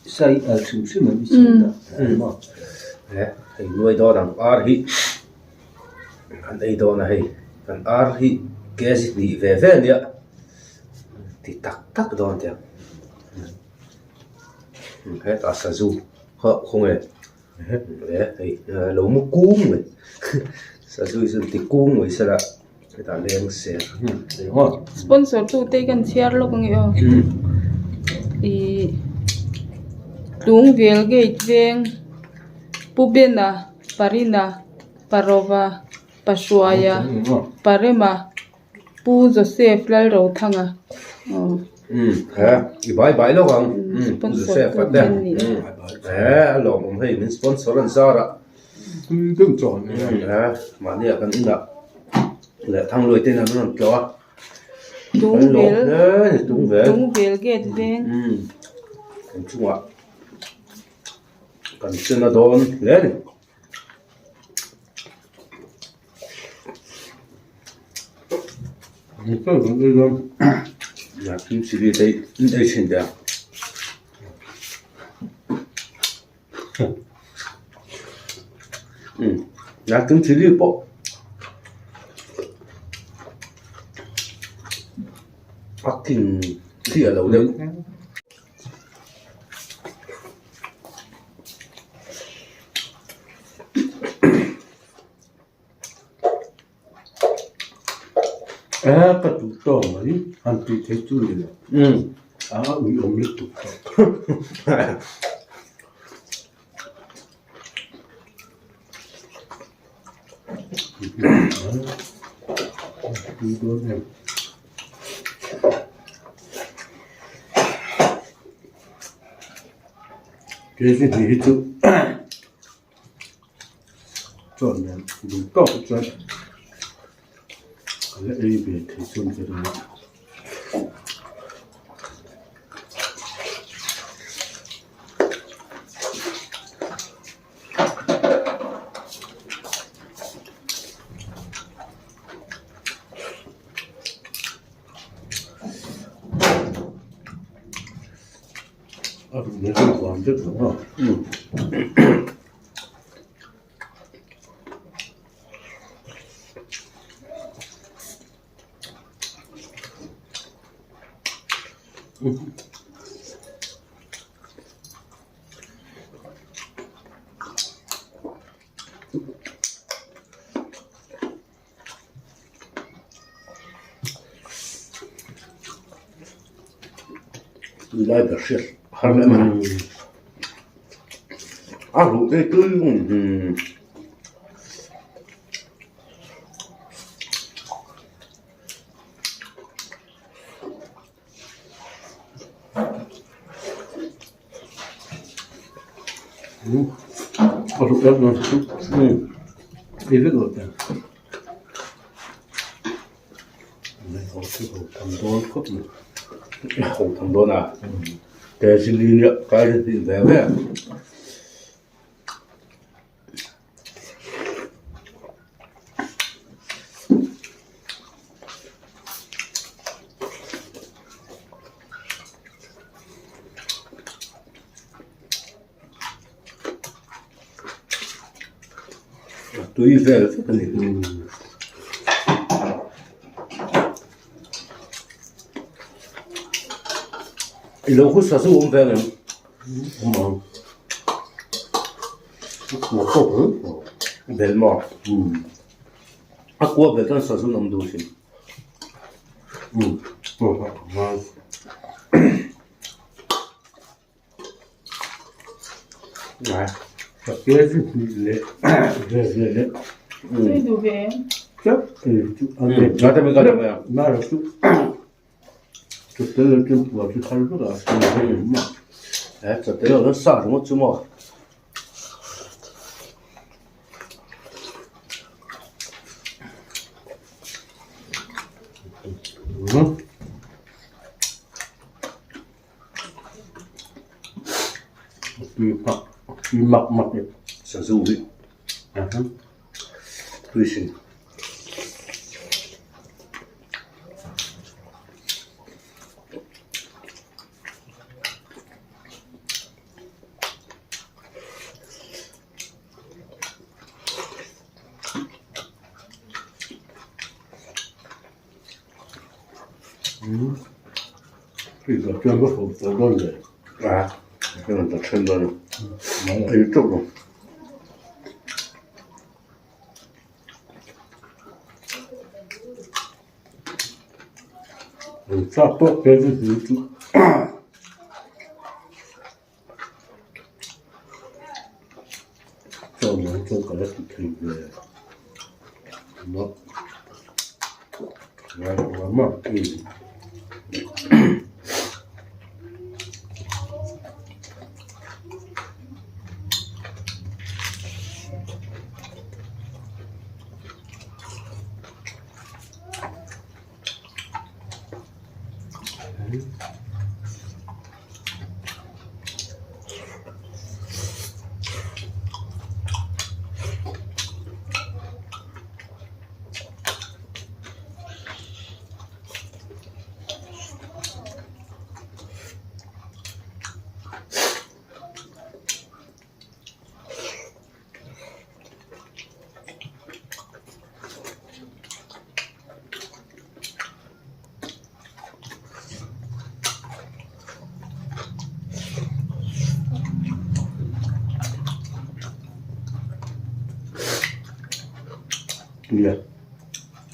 Sai al hrim hrim an siam a maw he hei nuai dawn ang ar hi an ei dawn a hei kan ar hi kg hnih ve ve ania ti tak tak dawn teh ang hetah sazu kha khawnge he hei lo mu kung mai sazu hi chu ti kung mai sela hetah leng ser Sponsor tu te kan chhiar lawk ang e aw ihh Tlungvel gate veng Pu Bena Parina Parova Pahruaia Parema Pu Joseph Lalrothanga aw. Umm he i bai bai lawk ang umm Pu Joseph a te he a lawmawm hei min sponsor an zar a umm he mahni ah kan inah leh Thangluai te in an rawn tlawh a kan lawm hle a ni Tungvel Tungvel gate veng umm kan chungah kan chena dawn hle a ni. Kim chili te in ei thin teh a. Kim chili pawh a kin chiah lo deuh. E ka duh tawk mai han tih theih chu ni lo a uiawm lutuk tawh. Tui dawn em. Kei hi chu Chuan nen duh tawk chuan ka la ei ve thei chuan ka ring a. A duh na chu vang vek lo a. Tui lai ber hriat har leh mai a ruh te tui A ruh em em chu ei vek lo teh ang ho tham dawn khawp mai ho tham dawn a kg li kai ri ve ve. Tui vel vek a ni. I lo khusa chu awm ve ang em? Awm ang. Bel maw? A kua bel chuan sazun awm duh thin. Sa ringawt chu maw. Sazu hi tui hrim.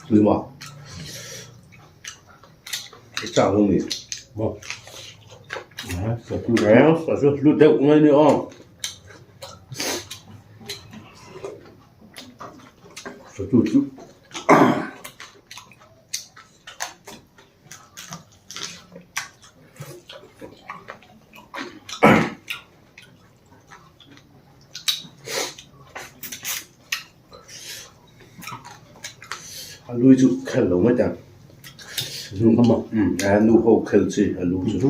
Tui maw? I chak lo mi? Maw? Hlu deuh ngai ni aw. A lui chu khel lo mai ta a nu ho khel chi a lu chu.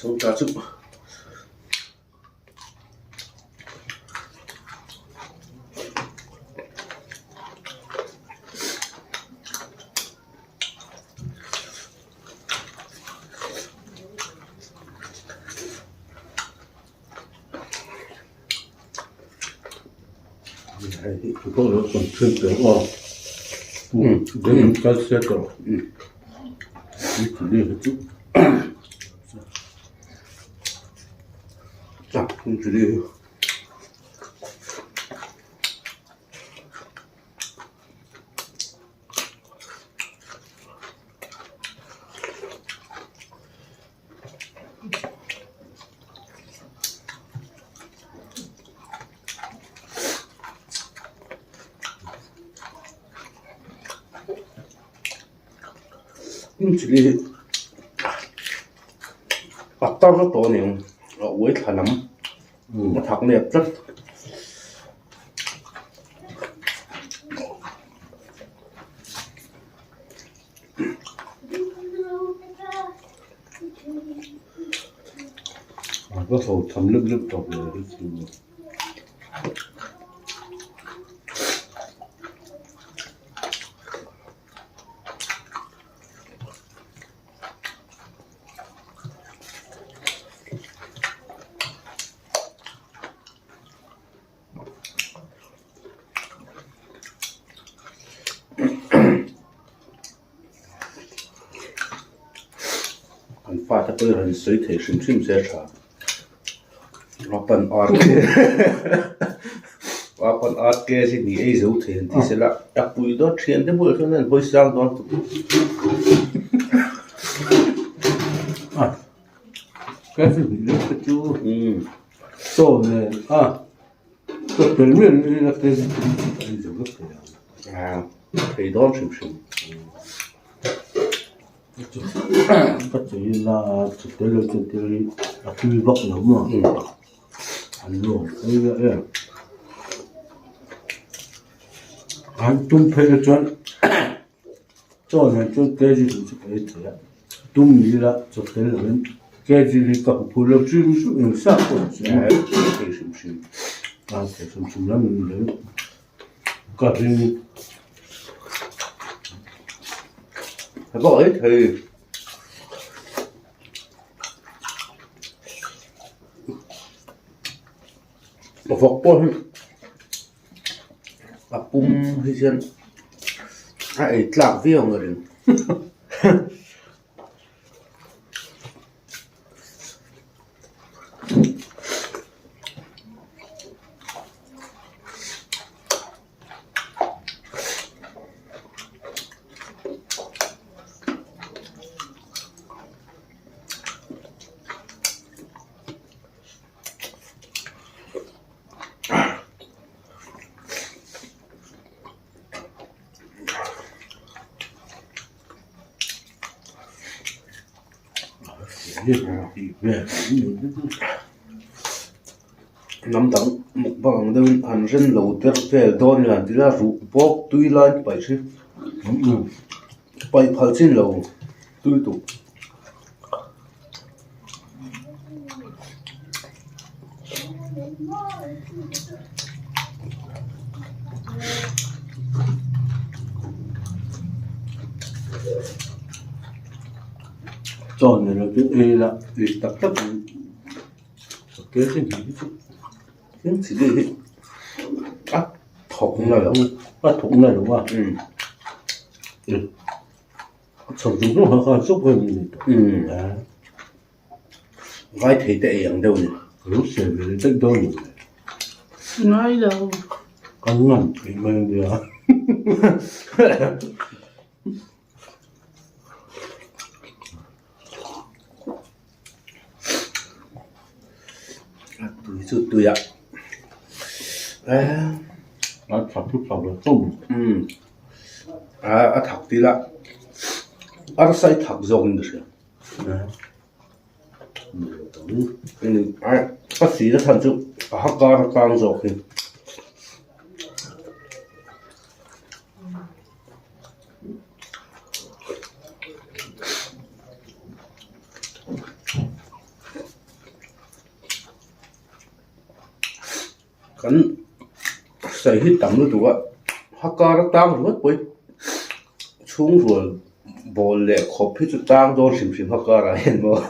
Sawta chu. Chili hi a tar tawh a ni ang a uai thla lam a thak nep tlat. An fate pawh hi rawn sawi thei hrim hrim se a tha. A pan ar ke a pan ar ke hi ni ei zo thei an ti sela a pui dawn thian te bulah chuan an hawi sang dawn tuk. Thei dawn hrim hrim. Ka chei la chute leh chute hi a tui vak lo maw an nuam phei a em an tum phei te chuan chaw nen chuan kg hnih chu ka ei thei a tum ni ila chaw tel lovin kg hi ka hmu phur lo hrim hrim eng sa pawh ni se thei hrim hrim a thei hrim hrim lam ni lo ka ring. Ka bawk ei thei. Vawk pawh hi a pum hi chuan a ei tlak viau ang ka ring. Hnam dang mukbang ang deuhin an ren lo der vel dawn ila an ti la ruh bawk tui lai paih hri paih phal chin lo tui tuk. Chaw ni lo chu ei la ei tak tak in ka ke hi chu Tin chili hi a thawk na lo a thawk na lo a chho duh duh kha khan chuk em ni tawh Vai thei te ei ang deuh ni. Lo siam ve leh daih dawn lo le. Ngai lo. Kan ngam thei mai a nia. A tui chu tui a. A thak chu thak lo chauh. A thak tih lah arsa i thak zawk in ka hria. A sir a chhan chu a ha kar a tang zawk hi. Kan sawi hi tam lutuk a ha kar a tang ringawt pawh hi chhung rual bawl leh khawp hi chu tang dawn hrim hrim ha karah hian maw.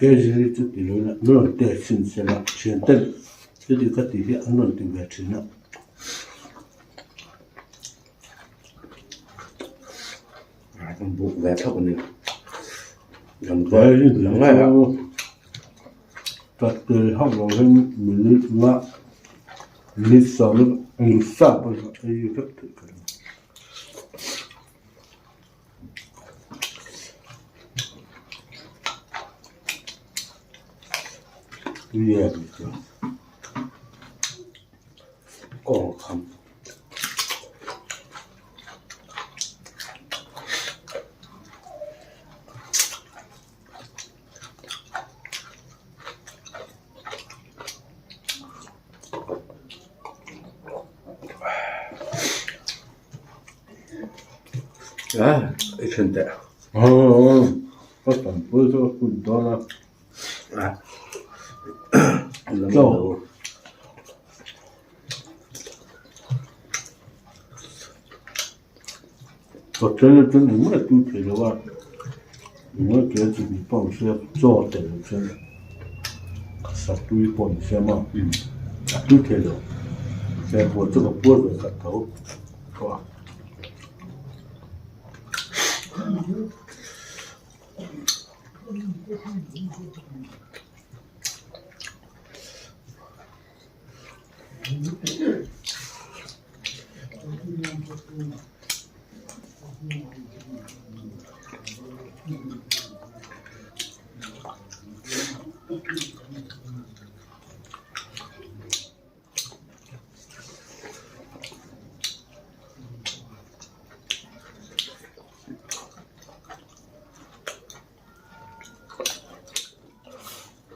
Kei chu ti lo ila an rawn test chhin sel a thian ten chuti kha tih hi an rawn ti ve thin a. Kan buk ve thlap a ni. Lam ngai a. Tel hauh lo hian minute nga minute sawm eng sa pawh hi ei vek theih ka ring. Tui em chu. Kawng kham. A i then teh. Ka tampui chu ka kun dawn a. Chaw. Hotel atang engmah a tui thei lo a, engmah tia chi hnih pawh an hria chaw tel an hria sa tui pawh an siam a a tui thei lo he buai chu ka puar ve khat tho tawh a.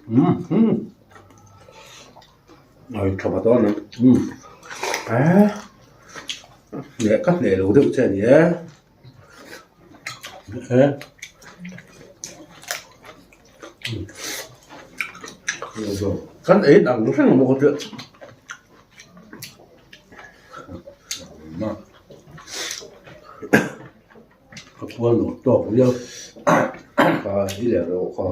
Ai tha dawn ang. Eh leh ka hneh lo deuh che a ni e. Eh. Kan ei ang reng maw ka tia. Ka puan lo tawk viau. Kha i leh rawh kha.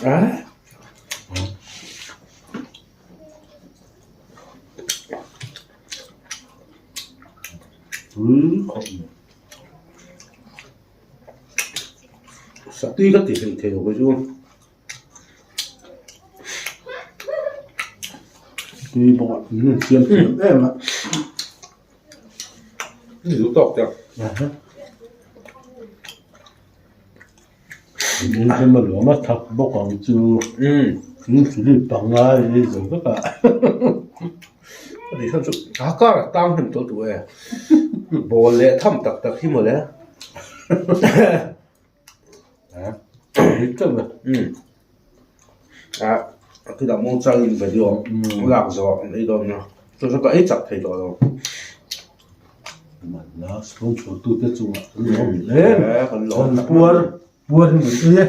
Ah. Satui ka ti hlei thei lo chu. Tui bawk a min siam thiam em a. Ni duh tawk te. Min hlim a luam a thak bawk ang chu. Min chili pangngai ei zo vek a. Ani khan chu a kar a tang hnem tawh duh e. Ball leh tham tak tak hi mawle. A chutah mawng changin video lak zawh an ei dawn a chu chu ka ei chak thei tawh lo. Kan puar puar hi mun ei e.